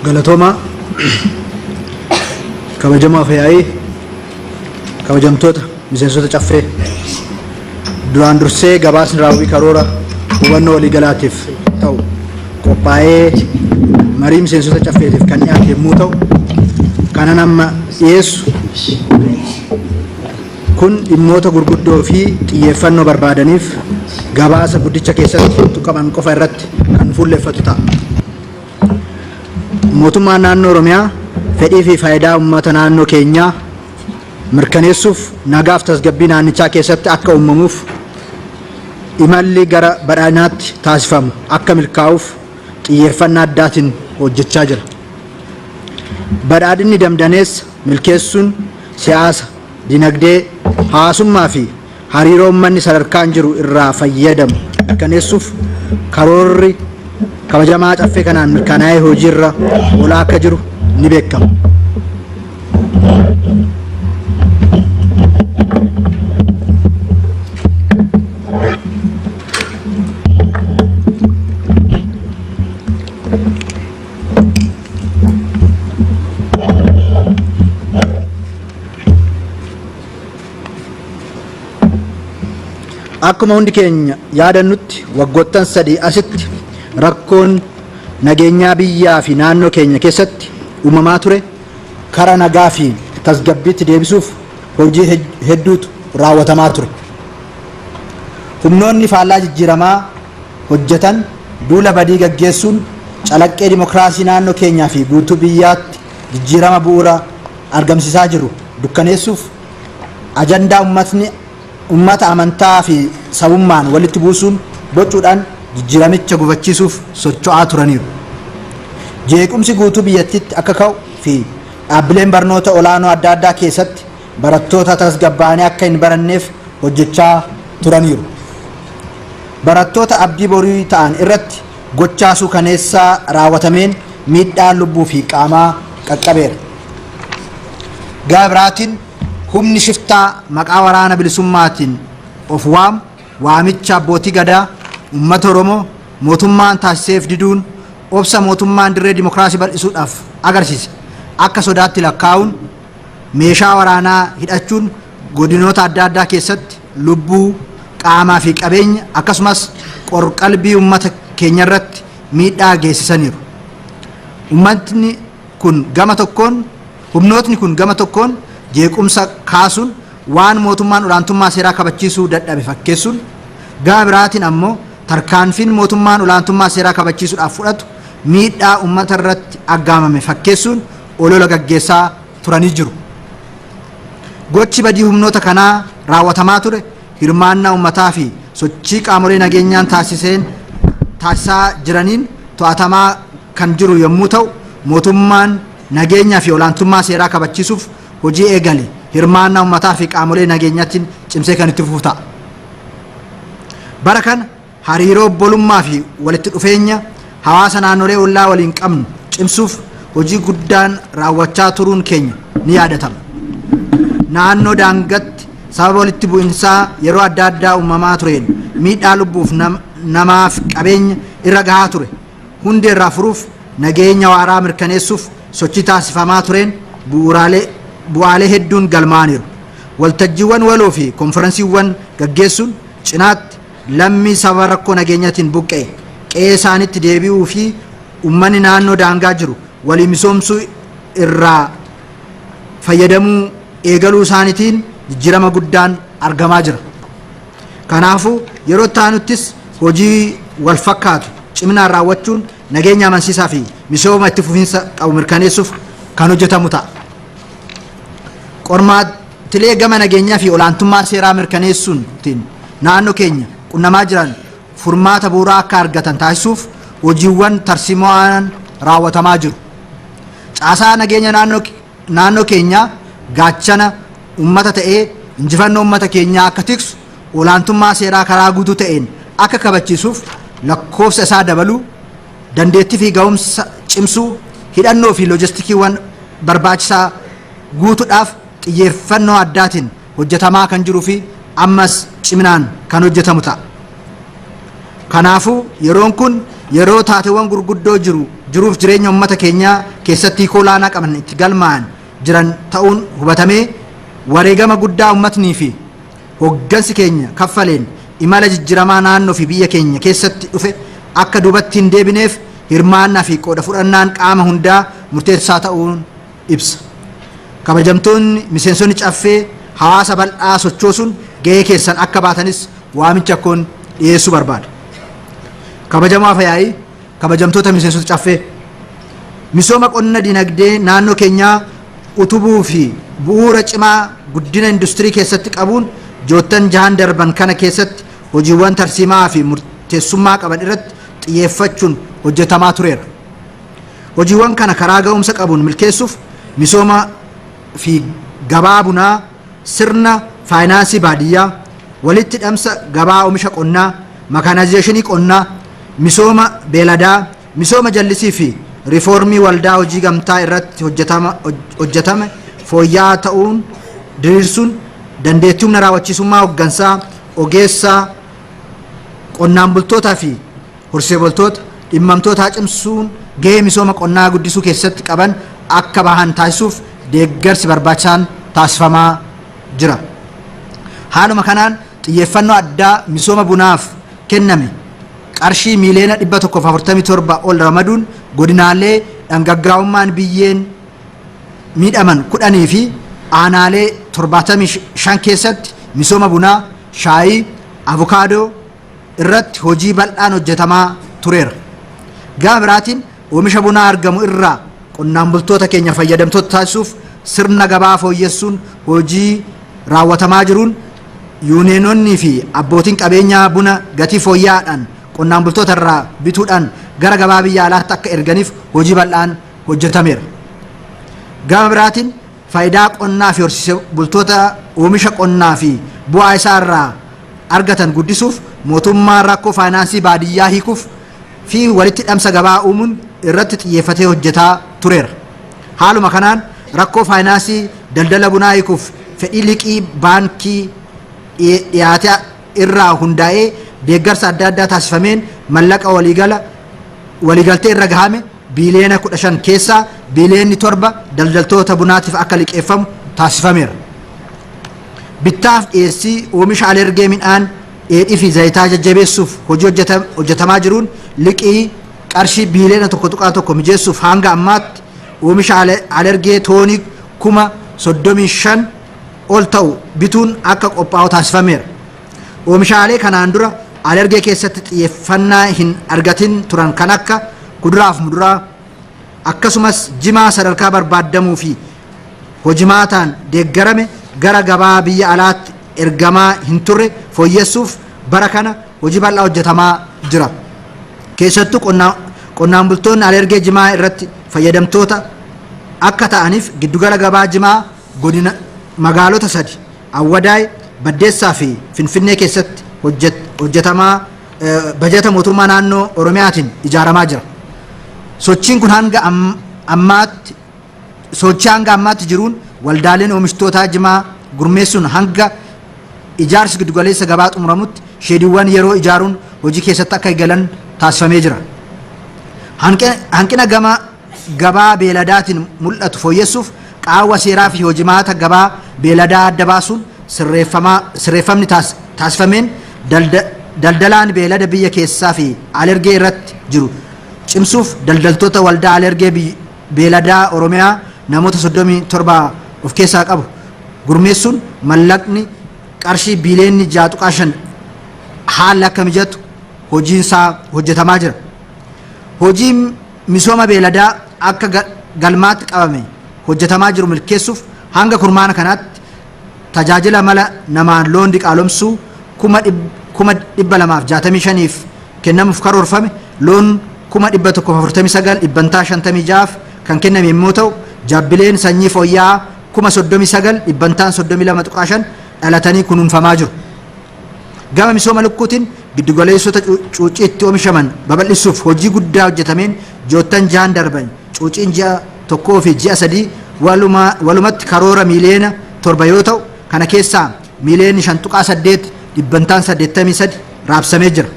Galatoomaa. Kabajamoo Afyaa'ii, kabajamtoota miseensota Caffee, duraan dursee gabaasni raawwii karoora hubannoo waliigalaatiif ta'u qophaa'ee marii miseensota Caffeetiif kan dhiyaate yommuu ta'u, kanan amma dhiyeessu kun dhimmoota gurguddoo fi xiyyeeffannoo barbaadaniif gabaasa guddicha keessatti tuqaman qofa irratti kan fuulleffatu ta'a. Mootummaan Naannoo Oromiyaa fedhii fi faayidaa uummata naannoo keenyaa mirkaneessuuf, nagaaf tasgabbii naannichaa keessatti akka uumamuuf, imalli gara badhaadhinaatti taasifamu akka milkaa'uuf xiyyeeffannaa addaatiin hojjechaa jira. Badhaadhinni damdaneessa milkeessuun siyaasa, dinagdee, hawaasummaa fi hariiroo uummanni sadarkaan jiru irraa fayyadamu mirkaneessuuf karoorri kabajamaa Caffee kanaan mirkanaa'ee hojiirra oolaa akka jiru ni beekama. Akkuma hundi keenya yaadannutti, waggoottan 3 asitti rakkoon nageenyaa biyyaa fi naannoo keenya keessatti uumamaa ture kara nagaa fi tasgabbiitti deebisuuf hojii hedduutu raawwatamaa ture. Humnoonni faallaa jijjiiramaa hojjetan duula badii gaggeessuun calaqqee dimokiraasii naannoo keenyaa fi guutuu biyyaatti jijjiirama bu'uura argamsiisaa jiru dukkaneessuuf ajandaa ummatni ummata amantaa fi sabummaan walitti buusuun bocuudhaan jijjiiramicha gufachiisuuf socho'aa turaniiru. Jeequmsi guutuu biyyattiitti akka ka'u fi dhaabbileen barnoota olaanoo adda addaa keessatti barattoota tasgabbaa'anii akka hin baranneef hojjechaa turaniiru. Barattoota abdii borii ta'an irratti gochaa suukaneessaa raawwatameen miidhaan lubbuu fi qaamaa qaqqabeera. Gama biraatiin humni shiftaa maqaa Waraana Bilisummaatiin of waamu waamicha abbootii Gadaa, uummata Oromoo, mootummaan taasiseef diduun obsa mootummaan dirree dimokiraasii bal'isuudhaaf agarsiise akka sodaatti lakkaa'uun meeshaa waraanaa hidhachuun godinoota adda addaa keessatti lubbuu, qaamaa fi qabeenya akkasumas qorqalbii uummata keenyarratti miidhaa geessisaniiru. Uummatni kun gama tokkoon humnootni kun gama tokkoon jeequmsa kaasuun waan mootummaan olaantummaa seeraa kabachiisuu dadhabe fakkeessuun, gama biraatiin ammoo tarkaanfiin mootummaan olaantummaa seeraa kabachiisuudhaaf fudhatu miidhaa uummata irratti aggaamame fakkeessuun olola gaggeessaa turanii jiru. Gochi badii humnoota kanaa raawwatamaa ture hirmaannaa uummataa fi sochii qaamolee nageenyaan taasiseen taasisaa jiraniin to'atamaa kan jiru yommuu ta'u, mootummaan nageenyaa fi olaantummaa seeraa kabachiisuuf hojii eegale hirmaannaa uummataa fi qaamolee nageenyaatiin cimsee kan itti fufu ta'a. Bara kana hariiroo obbolummaa fi walitti dhufeenya hawaasa naannolee ollaa waliin qabnu cimsuuf hojii guddaan raawwachaa turuun keenya ni yaadatama. Naannoo daangatti sababa walitti bu'insaa yeroo adda addaa uumamaa tureen miidhaa lubbuuf namaaf qabeenya irra gahaa ture hundeerraa furuuf, nageenya waaraa mirkaneessuuf sochii taasifamaa tureen bu'aalee hedduun galmaa'aniiru. Waltajjiiwwan waloo fi konfiransiiwwan gaggeessuun cinaatti lammii sababa rakkoo nageenyatiin buqqa'e qe'ee isaanitti deebi'uu fi uummanni naannoo daangaa jiru walii misoomsuu irraa fayyadamuu eegaluu isaaniitiin jijjiirama guddaan argamaa jira. Kanaafuu yeroo itti aanuttis hojii wal fakkaatu ciminaan raawwachuun nageenya amansiisaa fi misooma itti fufiinsa qabu mirkaneessuuf kan hojjetamu ta'a. Qormaatilee gama nageenyaa fi olaantummaa seeraa mirkaneessuutiin naannoo keenya qunnamaa jiran furmaata bu'uuraa akka argatan taasisuuf hojiiwwan tarsiimo'aan raawwatamaa jiru. Caasaa nageenya naannoo keenyaa gaachana uummata ta'ee injifannoo uummata keenyaa akka tiksu, olaantummaa seeraa karaa guutuu ta'een akka kabachiisuuf lakkoofsa isaa dabaluu, dandeettii fi ga'umsa cimsuu, hidhannoo fi loojistikiiwwan barbaachisaa guutuudhaaf xiyyeeffannoo addaatiin hojjetamaa kan jiruu fi ammas ciminaan kan hojjetamu ta'a. Kanaafuu yeroon kun yeroo taateewwan gurguddoo jiru jiruuf jireenya uummata keenyaa keessatti hiikoo olaanaa qaban itti galmaa'an jiran ta'uun hubatamee, wareegama guddaa uummatnii fi hoggansi keenya kaffaleen imala jijjiiramaa naannoo fi biyya keenya keessatti dhufe akka duubatti hin deebineef hirmaannaa fi qooda fudhannaan qaama hundaa murteessaa ta'uun ibsa. Kabajamtoonni miseensonni Caffee hawaasa bal'aa sochoosuun gahee keessan akka baatanis waamicha koon dhiyeessuu barbaada. Kabajamoo Afyaa'ii, kabajamtoota miseensota Caffee, misooma qonna dinagdee naannoo keenyaa utubuu fi bu'uura cimaa guddina industirii keessatti qabuun ji'oottan jahan darban kana keessatti hojiiwwan tarsiimaa fi murteessummaa qaban irratti xiyyeeffachuun hojjetamaa tureera. Hojiiwwan kana karaa ga'umsa qabuun milkeessuuf misooma fi gabaa bunaa, sirna faayinaansii baadiyyaa, walitti hidhamsa gabaa oomisha qonnaa, makaanaayizeeshinii qonnaa, misooma beeladaa, misooma jallisii fi riifoormii waldaa hojii gamtaa irratti hojjetame fooyya'aa ta'uun diriirsuun dandeettii humna raawwachiisummaa hoggansaa, ogeessaa, qonnaan bultootaa fi horsee bultoota dhimmamtootaa cimsuun gahee misooma qonnaa guddisuu keessatti qaban akka bahan taasisuuf deeggarsi barbaachisaan taasifamaa jira. Haaluma kanaan xiyyeeffannoo addaa misooma bunaaf kenname qarshii miiliyoona 147 ol ramaduun godinaalee dhangaggaa'ummaan biyyeen miidhaman 10 fi aanaalee 75 keessatti misooma bunaa, shaayii, avukaadoo irratti hojii bal'aan hojjetamaa tureera. Gama biraatiin oomisha bunaa argamu irraa qonnaan bultoota keenya fayyadamtoota taasisuuf sirna gabaa fooyyessuun hojii raawwatamaa jiruun yuuniyeenonni fi abbootiin qabeenyaa buna gatii fooyya'aadhaan qonnaan bultoota irraa bituudhaan gara gabaa biyya alaatti akka erganiif hojii bal'aan hojjetameera. Gama biraatiin faayidaa qonnaa fi horsiisee bultoota oomisha qonnaa fi bu'aa isaa irraa argatan guddisuuf mootummaan rakkoo faayinaansii baadiyyaa hiikuuf fi walitti hidhamsa gabaa uumuun irratti xiyyeeffatee hojjetaa tureera. Haaluma kanaan rakkoo faayinaansii daldala bunaa hiikuuf fedhii liqii baankii dhiyaate irraa hundaa'ee deeggarsa adda addaa taasifameen mallaqa waliigaltee irra gahame biiliyoona 15 keessaa biiliyoonni 7 daldaltoota bunaatiif akka liqeeffamu taasifameera. Bittaaf dhiyeessii oomisha alergee midhaan dheedhii fi zayitaa jajjabeessuuf hojii hojjetamaa jiruun liqii qarshii biiliyoona 1.1 mijeessuuf hanga ammaatti oomisha alergee toonii 35,000 ol ta'u bituun akka qophaa'u taasifameera. Oomishaalee kanaan dura alergee keessatti xiyyeeffannaa hin argatin turan kan akka kuduraaf muduraa akkasumas jimaa sadarkaa barbaadamuu fi hojimaataan deeggarame gara gabaa biyya alaatti ergamaa hin turre fooyyessuuf bara kana hojii bal'aa hojjetamaa jira. Keessattuu qonnaan bultoonni alergee jimaa irratti fayyadamtoota akka ta'aniif giddugala gabaa jimaa godina magaalota sadi Awwadaay, Baddeessaa fi Finfinnee keessatti hojjetamaa bajata mootummaa naannoo Oromiyaatiin ijaaramaa jira. Sochiin kun hanga ammaatti sochii hanga ammaatti jiruun waldaaleen oomishtootaa jimaa gurmeessuun hanga ijaarsi giddugaleessa gabaa xumuramutti sheediiwwan yeroo ijaaruun hojii keessatti akka eegalan taasifamee jira. Hanqina gama gabaa beeladaatiin mul'atu fooyyessuuf qaawwa seeraa fi hojimaata gabaa beeladaa adda baasuun sirreeffamni taasifameen daldalaan beelada biyya keessaa fi alergee irratti jiru cimsuuf daldaltoota waldaa alergee beeladaa Oromiyaa namoota 37 of keessaa qabu gurmeessuun mallaqni qarshii biiliyoonni 6.5 haala akka mijatu hojiin isaa hojjetamaa jira. Hojiin misooma beeladaa akka galmaatti qabame hojjetamaa jiru milkeessuuf hanga kurmaana kanaatti tajaajila mala namaan loon diqaalomsuu 265,000 kennamuuf karoorfame loon 149,000 56% kan kenname yommuu ta'u, jaabbileen sanyii fooyya'aa 39,000 32.5% dhalatanii kunuunfamaa jiru. Gama misooma lukkuutiin giddugaleessota cuucii itti oomishaman babal'isuuf hojii guddaa hojjetameen ji'oottan jahan darban cuuciin ji'a 1 fi ji'a 3 walumatti karoora miiliyoona 7 yoo ta'u, kana keessaa miiliyoonni 5.8 83% raabsamee jira.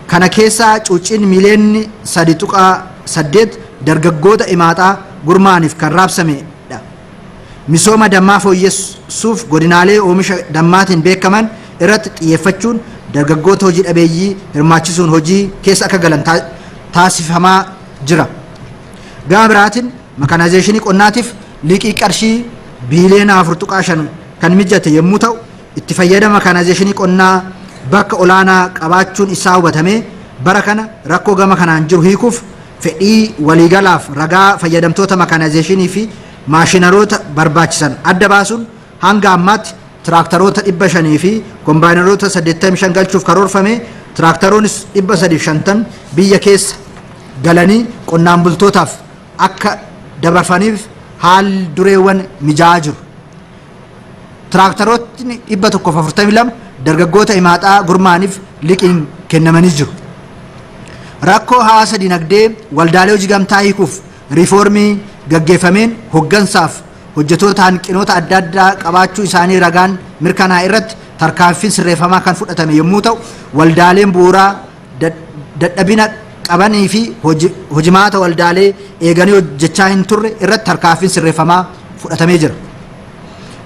Kana keessaa cuucciin miiliyoonni 3.8 dargaggoota imaaxaa gurmaa'aniif kan raabsamedha. Misooma dammaa fooyyessuuf godinaalee oomisha dammaatiin beekaman irratti xiyyeeffachuun dargaggoota hojii dhabeeyyii hirmaachisuun hojii keessa akka galan taasifamaa jira. Gama biraatiin makaanaayizeeshinii qonnaatiif liqii qarshii biiliyoona 4.5 kan mijate yommuu ta'u, itti fayyadama makaanaayizeeshinii qonnaa bakka olaanaa qabaachuun isaa hubatamee bara kana rakkoo gama kanaan jiru hiikuuf fedhii waliigalaaf ragaa fayyadamtoota makaanaayizeeshinii fi maashinaroota barbaachisan adda baasuun hanga ammaatti tiraaktaroota 500 fi kombaayinaroota 85 galchuuf karoorfame, tiraaktaroonnis 350 biyya keessa galanii qonnaan bultootaaf akka dabarfaniif haal dureewwan mijaa'aa jiru. Tiraaktarootni 142 dargaggoota imaaxaa gurmaa'aniif liqiin kennamanii jiru. Rakkoo hawaasa dinagdee waldaalee hojii gamtaa hiikuuf riifoormii gaggeeffameen hoggansaaf hojjetoota hanqinoota adda addaa qabaachuu isaanii ragaan mirkanaa'e irratti tarkaanfiin sirreeffamaa kan fudhatame yommuu ta'u, waldaaleen bu'uuraa dadhabina qabanii fi hojimaata waldaalee eeganii hojjechaa hin turre irratti tarkaanfiin sirreeffamaa fudhatamee jira.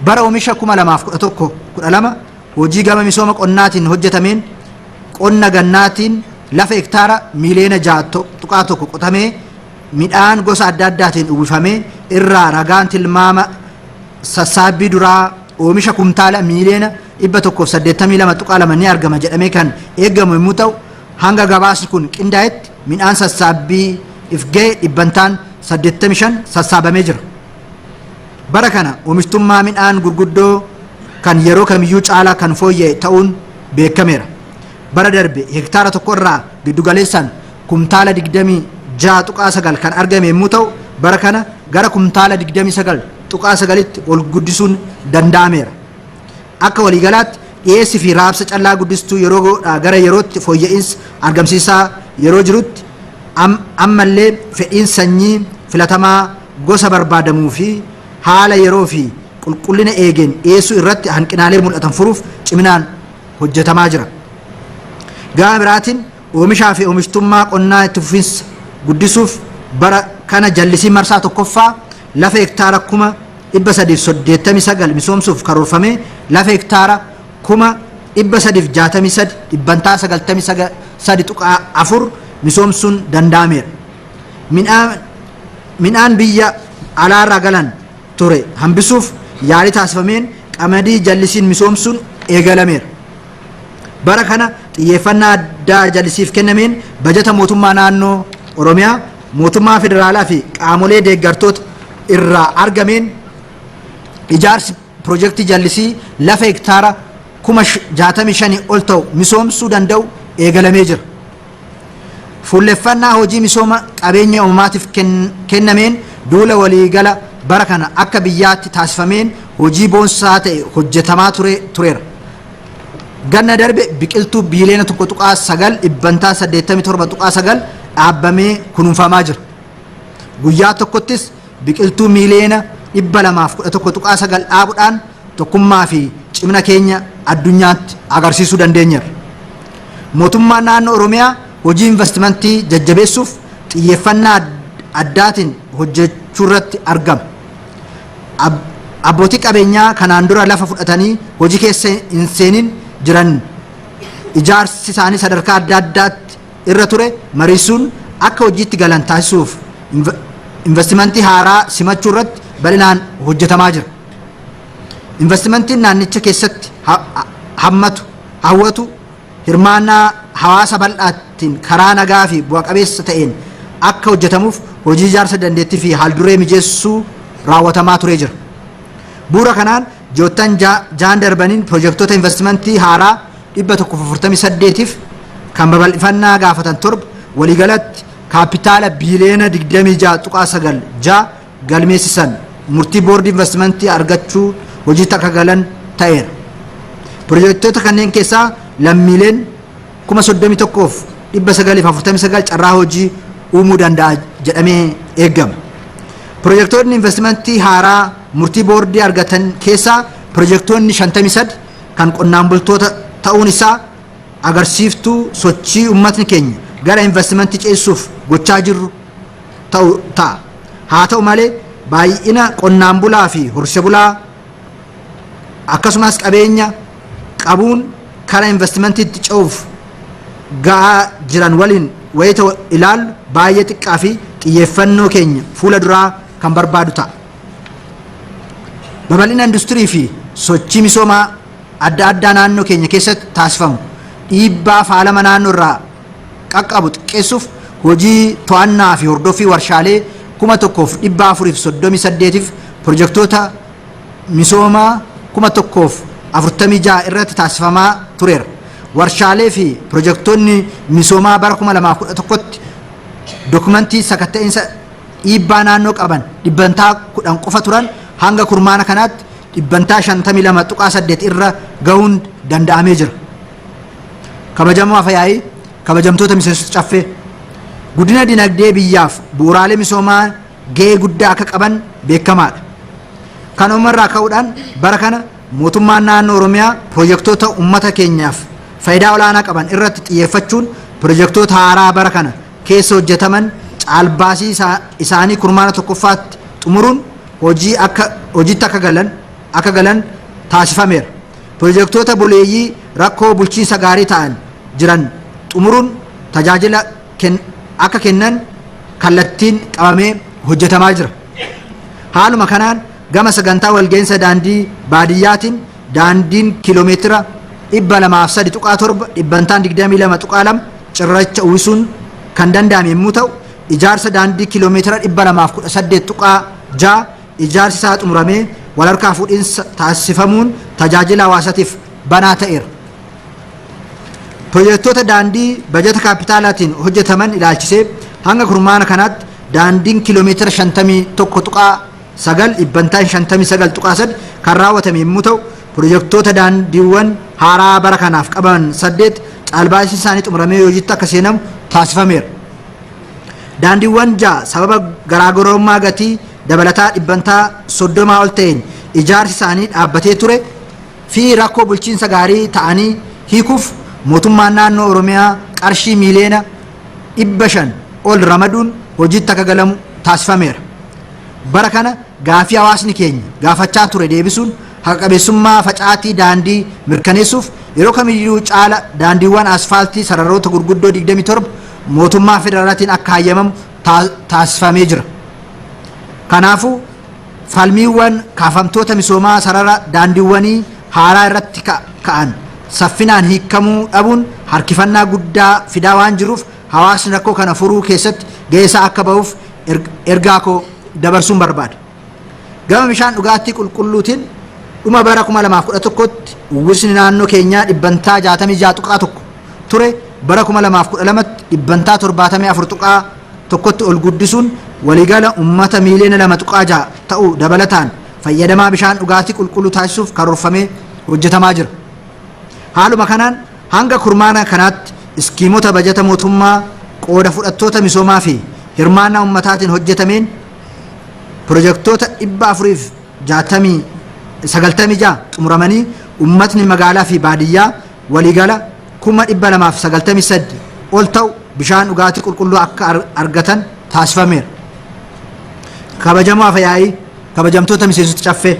Bara oomisha 2011-12 hojii gama misooma qonnaatiin hojjetameen qonna gannaatiin lafa hektaara miiliyoona 6.1 qotamee midhaan gosa adda addaatiin uwwifamee irraa ragaan tilmaama sassaabbii duraa oomisha kumtaala miiliyoona 182.2 ni argama jedhamee kan eegamu yommuu ta'u, hanga gabaasni kun qindaa'etti midhaan sassaabbii if ga'e dhibbantaan 85 sassaabamee jira. Bara kana oomishtummaa midhaan gurguddoo kan yeroo kamiyyuu caalaa kan fooyya'e ta'uun beekameera. Bara darbe hektaara tokko irraa giddugaleessaan kumtaala 26.9 kan argame yommuu ta'u, bara kana gara kumtaala 29.9tti ol guddisuun danda'ameera. Akka waliigalaatti dhiyeessii fi raabsa callaa guddistuu yeroo gara yerootti fooyya'insa argamsiisaa yeroo jirutti, ammallee fedhiin sanyii filatamaa gosa barbaadamuu fi haala yeroo fi qulqullina eegeen dhiyeessuu irratti hanqinaalee mul'atan furuuf ciminaan hojjetamaa jira. Gama biraatiin oomishaa fi oomishtummaa qonnaa itti fufiinsa guddisuuf bara kana jallisii marsaa tokkoffaa lafa hektaara 389,000 misoomsuuf karoorfamee lafa hektaara 363,000, dhibbantaa 93.4, misoomsuun danda'ameera. Midhaan biyya alaarraa galan ture hambisuuf yaalii taasifameen qamadii jallisiin misoomsuun eegalameera. Bara kana xiyyeeffannaa addaa jallisiif kennameen bajata mootummaa naannoo Oromiyaa, mootummaa federaalaa fi qaamolee deeggartoota irraa argameen ijaarsi piroojeektii jallisii lafa hektaara 65,000 ol ta'u misoomsuu danda'u eegalamee jira. Fuulleffannaa hojii misooma qabeenya uumamaatiif kennameen duula waliigala bara kana akka biyyaatti taasifameen hojii boonsaa ta'e hojjetamaa tureera. Ganna darbe biqiltuu biiliyoona 1.9, dhibbantaa 87.9, dhaabamee kunuunfamaa jira. Guyyaa tokkottis biqiltuu miiliyoona 211.9 dhaabuudhaan tokkummaa fi cimina keenya addunyaatti agarsiisuu dandeenyeerra. Mootummaan naannoo Oromiyaa hojii investimentii jajjabeessuuf xiyyeeffannaa addaatiin hojjechuu irratti argama. Abbootii qabeenyaa kanaan dura lafa fudhatanii hojii keessa hin seenin jiran, ijaarsi isaanii sadarkaa adda addaatti irra ture mariisuun akka hojiitti galan taasisuuf investimentii haaraa simachuu irratti bal'inaan hojjetamaa jira. Investimentiin naannicha keessatti hammatu hawwatu hirmaannaa hawaasa bal'aatiin karaa nagaa fi bu'a qabeessa ta'een akka hojjetamuuf hojii ijaarsa dandeettii fi haalduree mijeessuu raawwatamaa turee jira. Bu'uura kanaan ji'oottan 6n darbaniin piroojektota investimentii haaraa 148f kan babal'ifannaa gaafatan torba waliigalatti kaapitaala biiliyoona 26.96 galmeessisan murtii boordii investimentii argachuu hojiitti akka galan ta'eera. Piroojektota kanneen keessaa lammiileen 31,949 carraa hojii uumuu danda'a jedhamee eegama. Piroojektonni investimentii haaraa murtii boordii argatan keessaa piroojektonni 53 kan qonnaan bultoota ta'uun isaa agarsiiftuu sochii uummatni keenya gara investimentii ceessuuf gochaa jirru ta'u ta'a. Haa ta'u malee baay'ina qonnaan bulaa fi horsiise bulaa akkasumas qabeenya qabuun karaa investimentiitti ce'uuf ga'aa jiran waliin wayita ilaallu baay'ee xiqqaa fi xiyyeeffannoo keenya fuula duraa kan barbaadu ta'a. Babal'ina industirii fi sochii misoomaa adda addaa naannoo keenya keessatti taasifamu dhiibbaa faalama naannoo irraa qaqqabu xiqqeessuuf hojii to'annaa fi hordoffii warshaalee 1438 fi pirojektoota misoomaa 1046 irratti taasifamaa tureera. Warshaalee fi pirojektoonni misoomaa bara 2011tti dokumentii sakatta'insa dhiibbaa naannoo qaban 10% qofa turan hanga kurmaana kanaatti 52.8% irra gahuun danda'amee jira. Kabajamoo Afyaa'ii, kabajamtoota miseensota caffee, guddina dinagdee biyyaaf bu'uuraalee misoomaa gahee guddaa akka qaban beekamaadha. Kanuma irraa ka'uudhaan bara kana mootummaan naannoo Oromiyaa pirojektoota uummata keenyaaf faayidaa olaanaa qaban irratti xiyyeeffachuun pirojektoota haaraa bara kana keessa hojjetaman caalbaasii isaanii kurmaana tokkoffaatti xumuruun hojiitti akka galan taasifameera. Pirojektoota buleeyyii rakkoo bulchiinsa gaarii ta'an jiran xumuruun tajaajila akka kennan kallattiin qabamee hojjetamaa jira. Haaluma kanaan gama sagantaa walga'iinsa daandii baadiyyaatiin daandiin kiiloomeetira 203.7 22.2% cirracha uwwisuun kan danda'ame yommuu ta'u, ijaarsa daandii kiiloomeetira 218.6 ijaarsi isaa xumuramee walharkaa fuudhinsa taasifamuun tajaajila hawaasatiif banaa ta'eera. Pirojektoota daandii bajata kaapitaalaatiin hojjetaman ilaalchisee hanga kurmaana kanaatti daandiin kiiloomeetira 51.9 59.3% kan raawwatame yommuu ta'u, pirojektoota daandiiwwan haaraa bara kanaaf qabaman 8 caalbaasii isaanii xumuramee hojiitti akka seenamu taasifameera. Daandiiwwan 6 sababa garaagarummaa gatii dabalataa 30% ol ta'een ijaarsi isaanii dhaabbatee ture fi rakkoo bulchiinsa gaarii ta'anii hiikuuf mootummaan naannoo Oromiyaa qarshii miiliyoona 500 ol ramaduun hojiitti akka galamu taasifameera. Bara kana gaafii hawaasni keenya gaafachaa ture deebisuun haqa qabeessummaa facaatii daandii mirkaneessuuf yeroo kamiyyuu caala daandiiwwan asfaaltii sararoota gurguddoo 27 mootummaa federaalaatiin akka hayyamamu taasifamee jira. Kanaafuu falmiiwwan kaafamtoota misoomaa sarara daandiiwwanii haaraa irratti ka'an saffinaan hiikamuu dhabuun harkifannaa guddaa fidaa waan jiruuf hawaasni rakkoo kana furuu keessatti gahee isaa akka ba'uuf ergaa koo dabarsuun barbaada. Gama bishaan dhugaatii qulqulluutiin dhuma bara 2011tti uwwisni naannoo keenyaa 66.1% ture bara 2012tti 74.1%tti ol guddisuun waliigala uummata miiliyoona 2.6 ta'u dabalataan fayyadamaa bishaan dhugaatii qulqulluu taasisuuf karoorfamee hojjetamaa jira. Haaluma kanaan hanga kurmaana kanaatti iskiimota bajata mootummaa qooda fudhattoota misoomaa fi hirmaannaa uummataatiin hojjetameen pirojektoota 496 xumuramanii uummatni magaalaa fi baadiyyaa waliigala 293,000 ol ta'u bishaan dhugaatii qulqulluu akka argatan taasifameera. Kabajamoo Afyaa'ii, kabajamtoota miseensota caffee,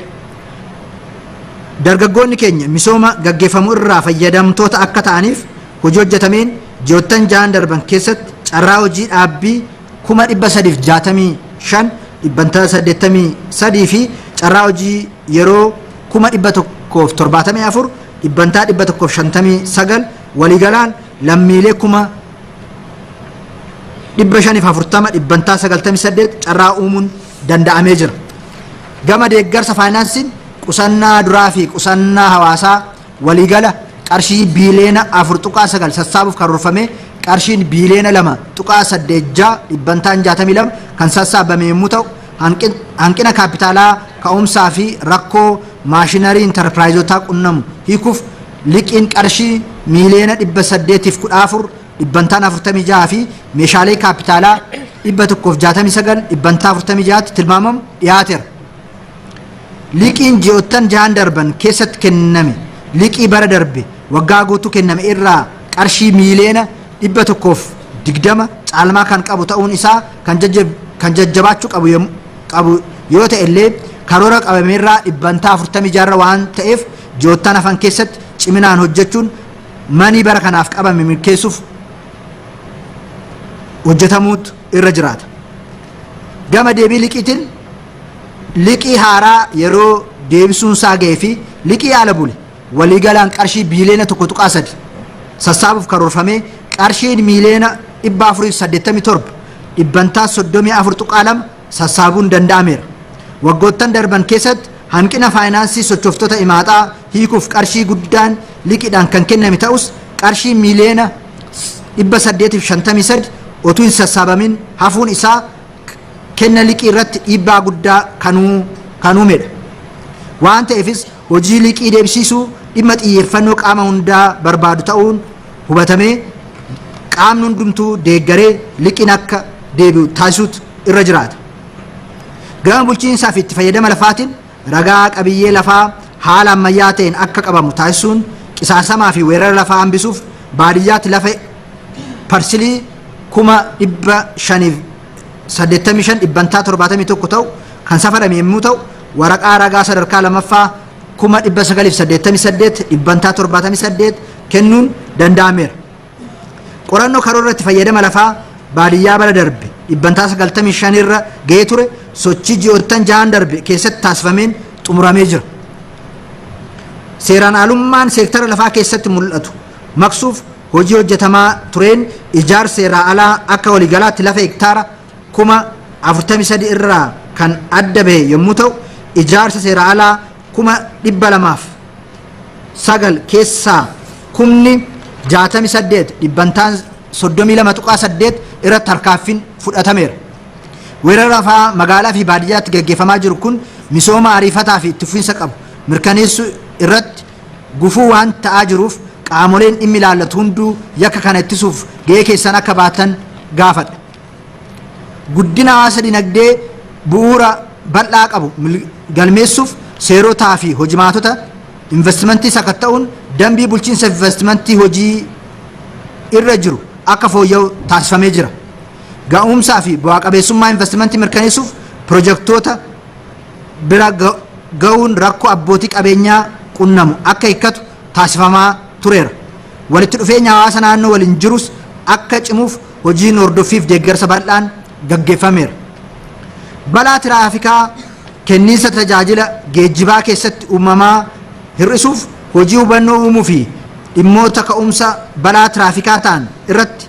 dargaggoonni keenya misooma gaggeeffamu irraa fayyadamtoota akka ta'aniif hojii hojjetameen ji'oottan 6 darban keessatti carraa hojii dhaabbii 365,000 83% fi carraa hojii yeroo 174,000 159% waliigalaan lammiilee 540,000 98% carraa uumuun danda'amee jira. Gama deeggarsa faayinaansiin qusannaa duraa fi qusannaa hawaasaa waliigala qarshii biiliyoona 4.9 sassaabuuf karoorfame qarshiin biiliyoona 2.86 62% kan sassaabame yommuu ta'u, hanqina kaapitaalaa ka'umsaa fi rakkoo maashinarii intarpiraayizotaa qunnamu hiikuuf liqiin qarshii miiliyoona 814 46% fi meeshaalee kaapitaalaa 169 46%tti tilmaamamu dhiyaateera. Liqiin ji'oottan 6 darban keessatti kenname liqii bara darbe waggaa guutuu kenname irraa qarshii miiliyoona 120 caalmaa kan qabu ta'uun isaa kan jajjabaachuu qabu yoo ta'e illee, karoora qabameerraa 46% waan ta'eef, ji'oottan hafan keessatti ciminaan hojjechuun manii bara kanaaf qabame milkeessuuf hojjetamuutu irra jiraata. Gama deebii liqiitiin, liqii haaraa yeroo deebisuun isaa ga'ee fi liqii haala bule waliigalaan qarshii biiliyoona 1.3 sassaabuuf karoorfamee, qarshiin miiliyoona 487, 34.2% sassaabuun danda'ameera. Waggoottan darban keessatti hanqina faayinaansii sochooftoota imaaxaa hiikuuf qarshii guddaan liqiidhaan kan kenname ta'us, qarshii miiliyoona 853 otuu hin sassaabamin hafuun isaa kenna liqii irratti dhiibbaa guddaa kan uumedha. Waan ta'eefis hojii liqii deebisiisuu dhimma xiyyeeffannoo qaama hundaa barbaadu ta'uun hubatamee, qaamni hundumtuu deeggaree liqiin akka deebi'u taasisuutu irra jiraata. Gama bulchiinsaa fi itti fayyadama lafaatiin, ragaa qabiyyee lafaa haala ammayyaa ta'een akka qabamu taasisuun qisaasamaa fi weerara lafaa hambisuuf baadiyyaatti lafa parsilii 585,000, 71% ta'u kan safarame yommuu ta'u, waraqaa ragaa sadarkaa lammaffaa 988,000, 78% kennuun danda'ameera. Qorannoo karoora itti fayyadama lafaa baadiyyaa bara darbe 95% irra ga'ee ture sochii ji'oottan 6n darbe keessatti taasifameen xumuramee jira. Seeraan alummaan seektara lafaa keessatti mul'atu maqsuuf hojii hojjetamaa tureen, ijaarsa seeraa alaa akka waliigalaatti lafa hektaara 43,000 irraa kan adda bahe yommuu ta'u, ijaarsa seeraa alaa 209,000 keessaa 68,000, 32.8% irratti tarkaanfiin fudhatameera. Weerara lafaa magaalaa fi baadiyyaatti gaggeeffamaa jiru kun misooma ariifataa fi itti fufiinsa qabu mirkaneessuu irratti gufuu waan ta'aa jiruuf, qaamoleen dhimmi ilaallatu hunduu yakka kana ittisuuf ga'ee keessan akka baatan gaafadha. Guddina hawaasa dinagdee bu'uura bal'aa qabu galmeessuuf seerotaa fi hojimaatota investimentii sakatta'uun dambii bulchiinsa investimentii hojii irra jiru akka fooyya'u taasifamee jira. Ga'umsaa fi bu'aa qabeessummaa investimentii mirkaneessuuf pirojektoota bira ga'uun rakkoo abbootii qabeenyaa qunnamu akka hiikkatu taasifamaa tureera. Walitti dhufeenya hawaasa naannoo waliin jirus akka cimuuf hojiin hordoffiif deeggarsa bal'aan gaggeeffameera. Balaa tiraafikaa kenniinsa tajaajila geejjibaa keessatti uumamaa hir'isuuf hojii hubannoo uumuu fi dhimmoota ka'umsa balaa tiraafikaa ta'an irratti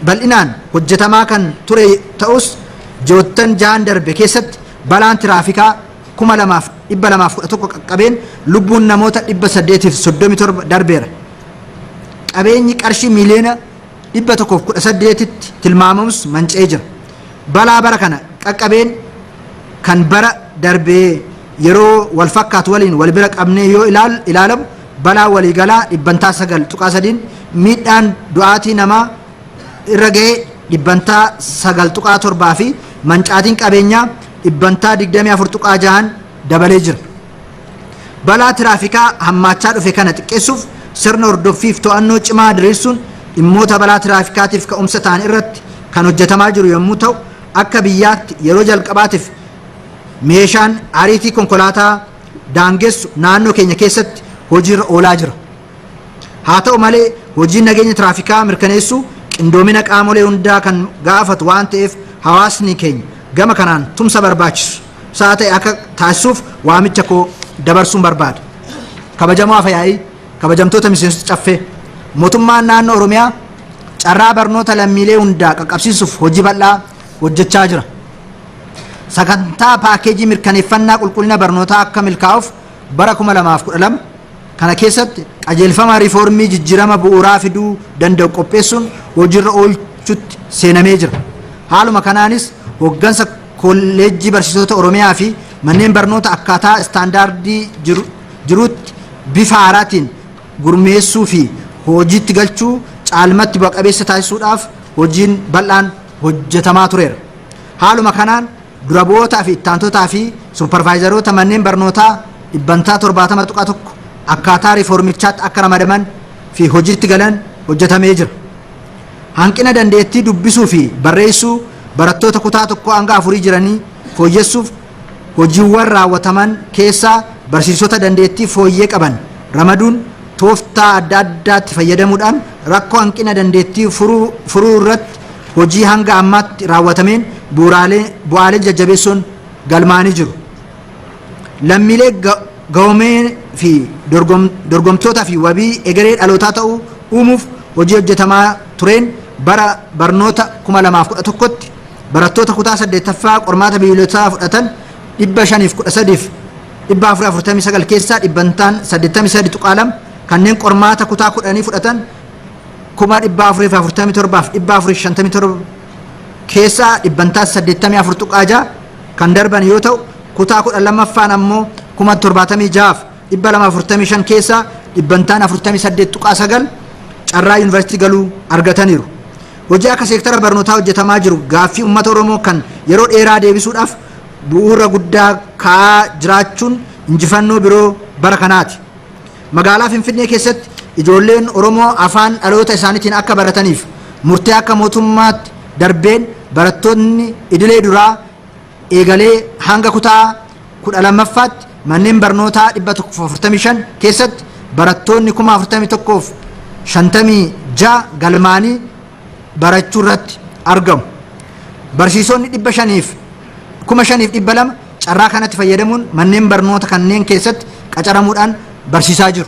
bal'inaan hojjetamaa kan ture ta'us, ji'oottan 6n darbe keessatti balaan tiraafikaa 2,211 qaqqabeen lubbuun namoota 837 darbeera. Qabeenyi qarshii miiliyoona 118tti tilmaamamus manca'ee jira. Balaa bara kana qaqqabeen kan bara darbee yeroo wal fakkaatu waliin wal bira qabnee yoo ilaalamu, balaa waliigalaa 9.3%n, miidhaan du'aatii namaa irra ga'ee 9.7% fi mancaatiin qabeenyaa 24.6%n dabalee jira. Balaa tiraafikaa hammaachaa dhufe kana xiqqeessuuf sirna hordoffiif to'annoo cimaa diriirsuun dhimmoota balaa tiraafikaatiif ka'umsa ta'an irratti kan hojjetamaa jiru yommuu ta'u, akka biyyaatti yeroo jalqabaatiif meeshaan ariitii konkolaataa daangessu naannoo keenya keessatti hojiirra oolaa jira. Haa ta'u malee, hojiin nageenya tiraafikaa mirkaneessuu qindoomina qaamolee hundaa kan gaafatu waan ta'eef, hawaasni keenya gama kanaan tumsa barbaachisu isaa ta'e akka taasisuuf waamicha koo dabarsuun barbaada. Kabajamoo Afayaa'ii, kabajamtoota miseensota Caffee, mootummaan naannoo Oromiyaa carraa barnoota lammiilee hundaa qaqqabsiisuuf hojii bal'aa hojjechaa jira. Sagantaa paakeejii mirkaneeffannaa qulqullina barnootaa akka milkaa'uuf bara 2012 kana keessatti qajeelfama riifoormii jijjiirama bu'uuraa fiduu danda'u qopheessuun hojiirra oolchutti seenamee jira. Haaluma kanaanis hooggansa Kolleejjii Barsiisota Oromiyaa fi manneen barnoota akkaataa istaandaardii jirutti bifa haaraatiin gurmeessuu fi hojiitti galchuu caalmatti bu'a qabeessa taasisuudhaaf hojiin bal'aan hojjetamaa tureera. Haaluma kanaan dura bu'ootaa fi ittaantotaa fi supparvaayizaroota manneen barnootaa 70.1% akkaataa riifoormichaatti akka ramadaman fi hojiitti galan hojjetamee jira. Hanqina dandeettii dubbisuu fi barreessuu barattoota kutaa 1 hanga 4 jiranii fooyyessuuf hojiiwwan raawwataman keessaa barsiisota dandeettii fooyyee qaban ramaduun tooftaa adda addaatti fayyadamuudhaan rakkoo hanqina dandeettii furuu irratti hojii hanga ammaatti raawwatameen bu'aaleen jajjabeessoon galmaa'anii jiru. Lammiilee ga'oomee fi dorgomtootaa fi wabii egeree dhalootaa ta'uu uumuuf hojii hojjetamaa tureen bara barnoota 2011tti barattoota kutaa 8ffaa qormaata biyyoolessaa fudhatan 513 449 keessaa dhibbantaan 83.2, kanneen qormaata kutaa 10 fudhatan 447,457 keessaa dhibbantaa 84.6 kan darban yoo ta'u, kutaa 12ffaan ammoo 76,245 keessaa dhibbantaan 48.9 carraa yuunivarsiitii galuu argataniiru. Hojii akka seektara barnootaa hojjetamaa jiru gaaffii uummata Oromoo kan yeroo dheeraa deebisuudhaaf bu'uura guddaa kaa'aa jiraachuun injifannoo biroo bara kanaati. Magaalaa Finfinnee keessatti ijoolleen Oromoo afaan dhaloota isaaniitiin akka barataniif murtee akka mootummaatti darbeen barattoonni idilee duraa eegalee hanga kutaa 12ffaatti manneen barnootaa 145 keessatti barattoonni 41,056 galmaanii barachuu irratti argamu. Barsiisonni 5,200 carraa kanatti fayyadamuun manneen barnoota kanneen keessatti qacaramuudhaan barsiisaa jiru.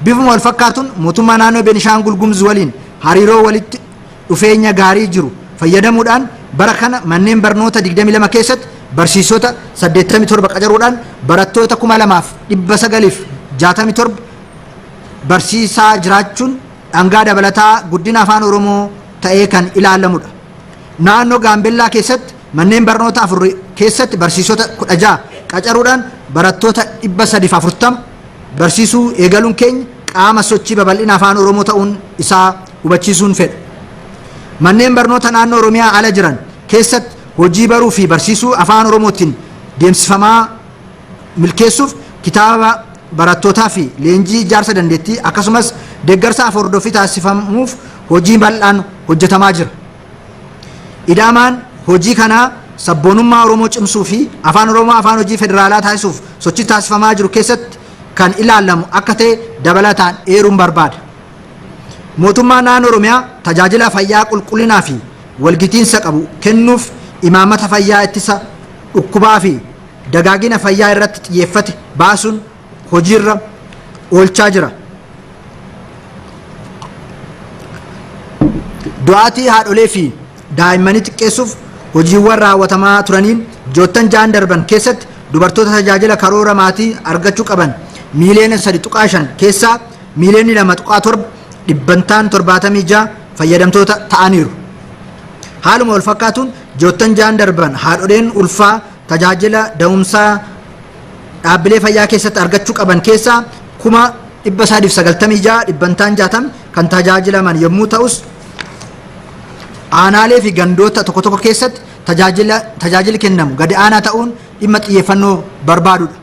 Bifuma wal fakkaatuun mootummaa naannoo Beenishaangul Gumuz waliin hariiroo walitti dhufeenya gaarii jiru fayyadamuudhaan bara kana manneen barnoota 22 keessatti barsiisota 87 qacaruudhaan barattoota 2,967 barsiisaa jiraachuun dhangaa dabalataa guddina afaan Oromoo ta'ee kan ilaalamudha. Naannoo Gaambellaa keessatti manneen barnoota 4 keessatti barsiisota 16 qacaruudhaan barattoota 340 barsiisuu eegaluun keenya qaama sochii babal'ina afaan Oromoo ta'uun isaa hubachiisuun fedha. Manneen barnoota naannoo Oromiyaa ala jiran keessatti hojii baruu fi barsiisuu afaan Oromootiin deemsifamaa milkeessuuf kitaaba barattootaa fi leenjii ijaarsa dandeettii akkasumas deeggarsa hordoffii taasifamuuf hojii bal'aan hojjetamaa jira. Idaamaan hojii kanaa sabboonummaa Oromoo cimsuu fi afaan Oromoo afaan hojii federaalaa taasisuuf sochii taasifamaa jiru keessatti kan ilaalamu akka ta'e dabalataan eeruun barbaada. Mootummaan naannoo Oromiyaa tajaajila fayyaa qulqullinaa fi walgitiinsa qabu kennuuf imaammata fayyaa ittisa dhukkubaa fi dagaagina fayyaa irratti xiyyeeffate baasuun hojiirra oolchaa jira. Du'aatii haadholee fi daa'immanii xiqqeessuuf hojiiwwan raawwatamaa turaniin ji'oottan 6 darban keessatti dubartoota tajaajila karoora maatii argachuu qaban miiliyoona 3.5 keessaa miiliyoonni 2.7, dhibbantaan 76 fayyadamtoota ta'aniiru. Haaluma wal fakkaatuun ji'oottan 6 darban haadholeen ulfaa tajaajila da'umsaa dhaabbilee fayyaa keessatti argachuu qaban keessaa 396,000, dhibbantaan 60 kan tajaajilaman yommuu ta'us, aanaalee fi gandoota tokko tokko keessatti tajaajilli kennamu gadi aanaa ta'uun dhimma xiyyeeffannoo barbaadudha.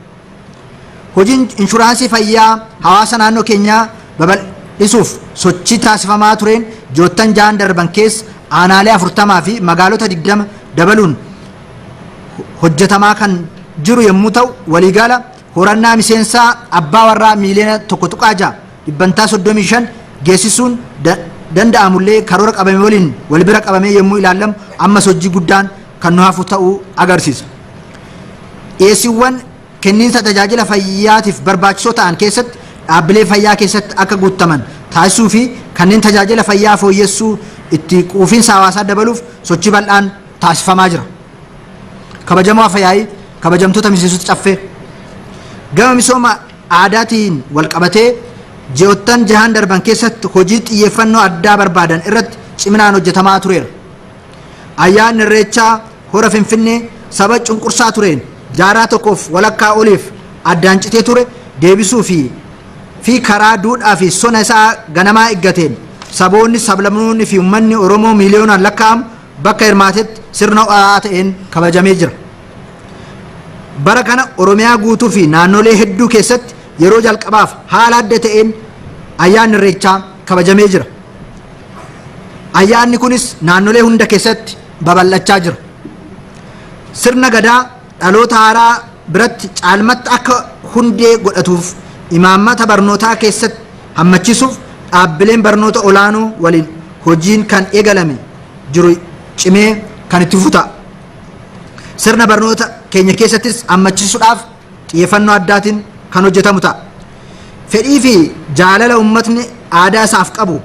Hojiin inshuraansii fayyaa hawaasa naannoo keenyaa babal'isuuf sochii taasifamaa tureen ji'oottan 6 darban keessa aanaalee 40 fi magaalota 20 dabaluun hojjetamaa kan jiru yommuu ta'u, waliigala horannaa miseensaa abbaa warraa miiliyoona 1.6, dhibbantaa 35 geessisuun danda'amullee karoora qabame waliin wal bira qabamee yommuu ilaalamu ammas hojii guddaan kan nu hafu ta'uu agarsiisa. Dhiyeessiiwwan kenniinsa tajaajila fayyaatiif barbaachisoo ta'an keessatti dhaabbilee fayyaa keessatti akka guuttaman taasisuu fi kanneen tajaajila fayyaa fooyyessuu itti quufinsa hawaasaa dabaluuf sochii bal'aan taasifamaa jira. Kabajamoo Afyaa'ii, kabajamtoota miseensota caffee, gama misooma aadaatiin wal qabatee ji'oottan jahan darban keessatti hojii xiyyeeffannoo addaa barbaadan irratti ciminaan hojjetamaa tureera. Ayyaanni Irreechaa hora Finfinnee saba cunqursaa tureen jaarraa tokkoof walakkaa oliif addaan citee ture deebisuu fi karaa duudhaa fi sona isaa ganamaa eeggateen saboonni, sablammoonni fi uummanni Oromoo miiliyoonaan lakkaa'amu bakka hirmaatetti sirna ho'aa ta'een kabajamee jira. Bara kana Oromiyaa guutuu fi naannolee hedduu keessatti yeroo jalqabaaf haala adda ta'een ayyaanni Irreechaa kabajamee jira. Ayyaanni kunis naannolee hunda keessatti babal'achaa jira. Sirna Gadaa dhaloota haaraa biratti caalmatti akka hundee godhatuuf imaammata barnootaa keessatti hammachisuuf dhaabbileen barnoota olaanoo waliin hojiin kan eegalame jiru cimee kan itti fufu ta'a. Sirna barnoota keenya keessattis hammachisuudhaaf xiyyeeffannoo addaatiin kan hojjetamu ta'a. Fedhii fi jaalala uummatni aadaa isaaf qabu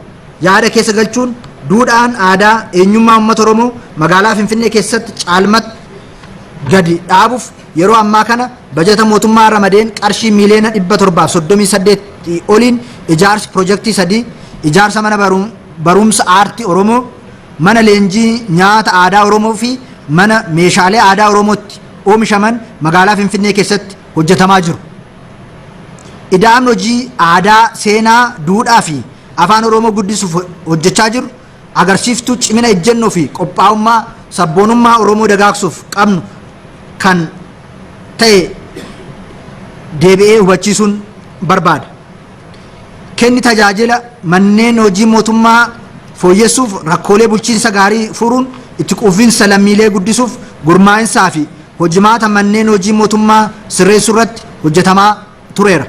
yaada keessa galchuun duudhaan aadaa eenyummaa uummata Oromoo magaalaa Finfinnee keessatti caalmatti gadi dhaabuuf yeroo ammaa kana bajata mootummaa ramadeen qarshii miiliyoona 738 oliin ijaarsi pirojektii 3, ijaarsa mana barumsa aartii Oromoo, mana leenjii nyaata aadaa Oromoo fi mana meeshaalee aadaa Oromootti oomishaman magaalaa Finfinnee keessatti hojjetamaa jiru. Ida'amni hojii aadaa, seenaa, duudhaa fi afaan Oromoo guddisuuf hojjechaa jiru agarsiiftuu cimina ejjennoo fi qophaa'ummaa sabboonummaa Oromoo dagaagsuuf qabnu kan ta'e deebi'ee hubachiisuun barbaada. Kenni tajaajila manneen hojii mootummaa fooyyessuuf, rakkoolee bulchiinsa gaarii furuun itti quufinsa lammiilee guddisuuf gurmaa'insaa fi hojimaata manneen hojii mootummaa sirreessuu irratti hojjetamaa tureera.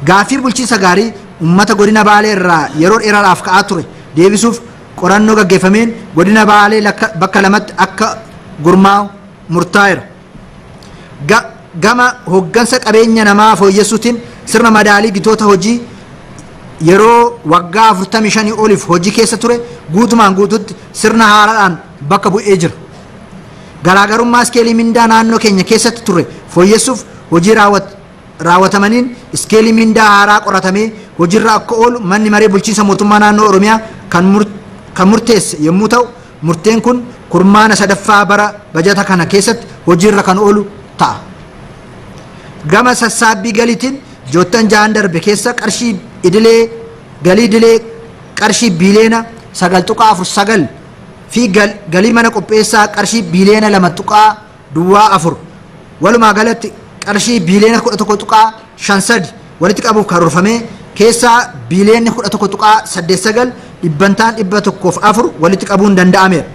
Gaaffii bulchiinsa gaarii uummata godina Baalee irraa yeroo dheeraadhaaf ka'aa ture deebisuuf qorannoo gaggeeffameen godina Baalee bakka lamatti akka gurmaa'u murtaa'eera. Gama hoggansa qabeenya namaa fooyyessuutiin sirna madaalii gitoota hojii yeroo waggaa 45 oliif hojii keessa ture guutumaan guututti sirna haaraadhaan bakka bu'ee jira. Garaagarummaa iskeelii mindaa naannoo keenya keessatti ture fooyyessuuf hojii raawwatamaniin iskeelii mindaa haaraa qoratamee hojiirra akka oolu manni maree bulchiinsa mootummaa naannoo Oromiyaa kan murteesse yommuu ta'u, murteen kun kurmaana sadaffaa bara bajata kana keessatti hojiirra kan oolu ta'a. Gama sassaabbii galiitiin ji'oottan 6 darbe keessa qarshii idilee galii idilee qarshii biiliyoona 9.49 fi galii mana qopheessaa qarshii biiliyoona 2.04, walumaa galatti qarshii biiliyoona 11.53 walitti qabuuf karoorfamee keessaa biiliyoonni 11.89, dhibbantaan 104 walitti qabuun danda'ameera.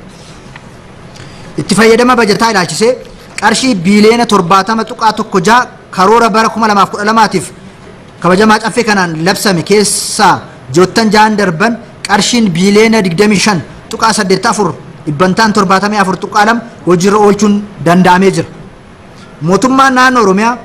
Itti fayyadama bajataa ilaalchisee qarshii biiliyoona 70.16 karoora bara 2012tiif kabajamaa caffee kanaan labsame keessaa ji'oottan 6 darban qarshiin biiliyoona 25.84, dhibbantaan 74.2 hojiirra oolchuun danda'amee jira. Mootummaan naannoo Oromiyaa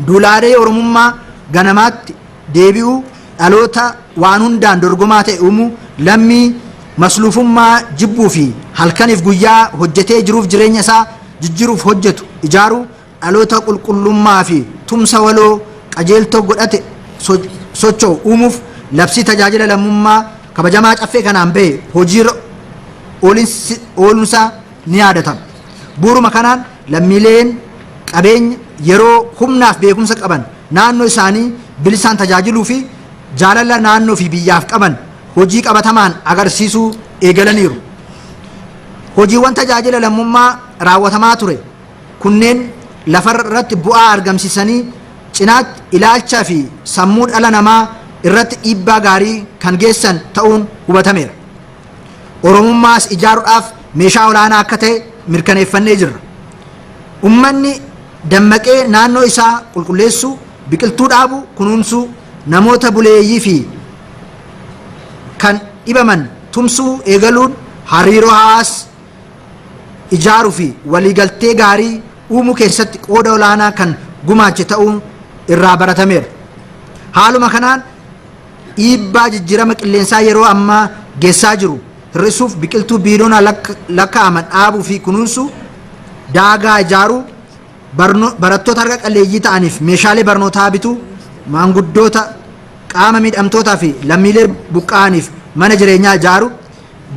duulaalee Oromummaa ganamaatti deebi'uu, dhaloota waan hundaan dorgomaa ta'e uumuu, lammii masluufummaa jibbuu fi halkaniif guyyaa hojjetee jiruuf jireenya isaa jijjiiruuf hojjetu ijaaruu, dhaloota qulqullummaa fi tumsa waloo qajeeltoo godhate socho'u uumuuf labsii tajaajila lammummaa kabajamaa caffee kanaan bahe hojiirra ooluunsaa ni yaadatama. Bu'uuruma kanaan lammiileen qabeenya, yeroo, humnaaf beekumsa qaban naannoo isaanii bilisaan tajaajiluu fi jaalala naannoo fi biyyaaf qaban hojii qabatamaan agarsiisuu eegalaniiru. Hojiiwwan tajaajila lammummaa raawwatamaa ture kunneen lafarratti bu'aa argamsiisanii cinaatti ilaalcha fi sammuu dhala namaa irratti dhiibbaa gaarii kan geessan ta'uun hubatameera. Oromummaas ijaaruudhaaf meeshaa olaanaa akka ta'e mirkaneeffannee jirra. Uummanni dammaqee naannoo isaa qulqulleessuu, biqiltuu dhaabuu, kunuunsuu, namoota buleeyyii fi kan dhibaman tumsuu eegaluun hariiroo hawaas ijaaruu fi waliigaltee gaarii uumuu keessatti qooda olaanaa kan gumaache ta'uun irraa baratameera. Haaluma kanaan dhiibbaa jijjiirama qilleensaa yeroo ammaa geessaa jiru hir'isuuf biqiltuu biiliyoona lakkaa'aman dhaabuu fi kunuunsuu, daagaa ijaaruu, barattoota harka qalleeyyii ta'aniif meeshaalee barnootaa bituu, maanguddoota, qaama miidhamtootaa fi lammiilee buqqa'aniif mana jireenyaa ijaaruu,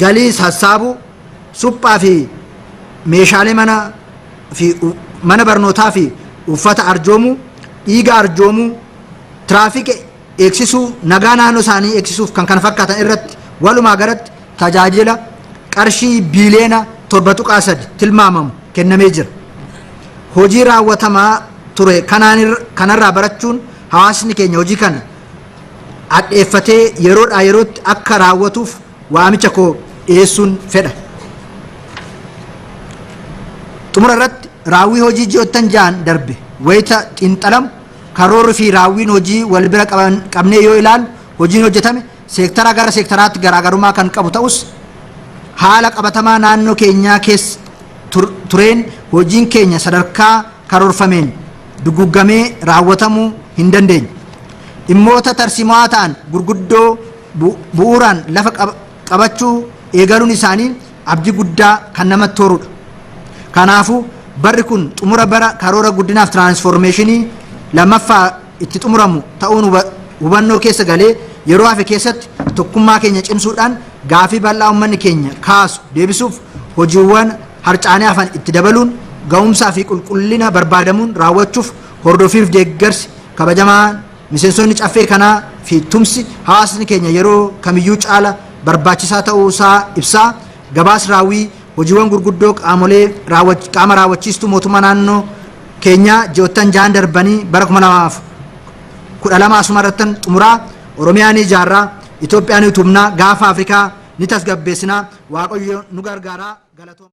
galii sassaabuu, suphaa fi meeshaalee mana fi mana barnootaa fi uffata arjoomuu, dhiiga arjoomuu, tiraafika eegsisuu, nagaa naannoo isaanii eegsisuuf kan kana fakkaatan irratti walumaa galatti tajaajila qarshii biiliyoona 7.3 tilmaamamu kennamee jira. Hojii raawwatamaa ture kanarraa barachuun hawaasni keenya hojii kana hadheeffatee yeroodhaa yerootti akka raawwatuuf waamicha koo dhiyeessuun fedha. Xumura irratti, raawwii hojii ji'oottan 6n darbe wayita xiinxalamu, karoorri fi raawwiin hojii wal bira qabnee yoo ilaallu, hojiin hojjetame seektaraa gara seektaraatti garaagarummaa kan qabu ta'us, haala qabatamaa naannoo keenyaa keessa tureen hojiin keenya sadarkaa karoorfameen dugugamee raawwatamuu hin dandeenye. Dhimmoota tarsiimoo ta'an gurguddoo bu'uuraan lafa qabachuu eegaluun isaanii abdii guddaa kan namatti horudha. Kanaafuu barri kun xumura bara karoora guddinaaf tiraansfoormeeshinii lammaffaa itti xumuramu ta'uun hubannoo keessa galee, yeroo hafe keessatti tokkummaa keenya cimsuudhaan gaafii bal'aa uummanni keenya kaasu deebisuuf hojiiwwan harcaanii hafan itti dabaluun ga'umsaa fi qulqullina barbaadamuun raawwachuuf hordofiif deeggarsi kabajamaa miseensonni Caffee kanaa fi tumsi hawaasni keenya yeroo kamiyyuu caala barbaachisaa ta'uu isaa ibsaa, gabaas raawwii hojiiwwan gurguddoo qaamolee qaama raawwachiistuu mootummaa naannoo keenyaa ji'oottan 6n darbanii bara 2012 asuma irrattan xumuraa. Oromiyaa ni ijaarraa, Itoophiyaa ni utubnaa, Gaafa Afrikaa ni tasgabbeessinaa. Waaqayyo nu gargaaraa. Galatooma.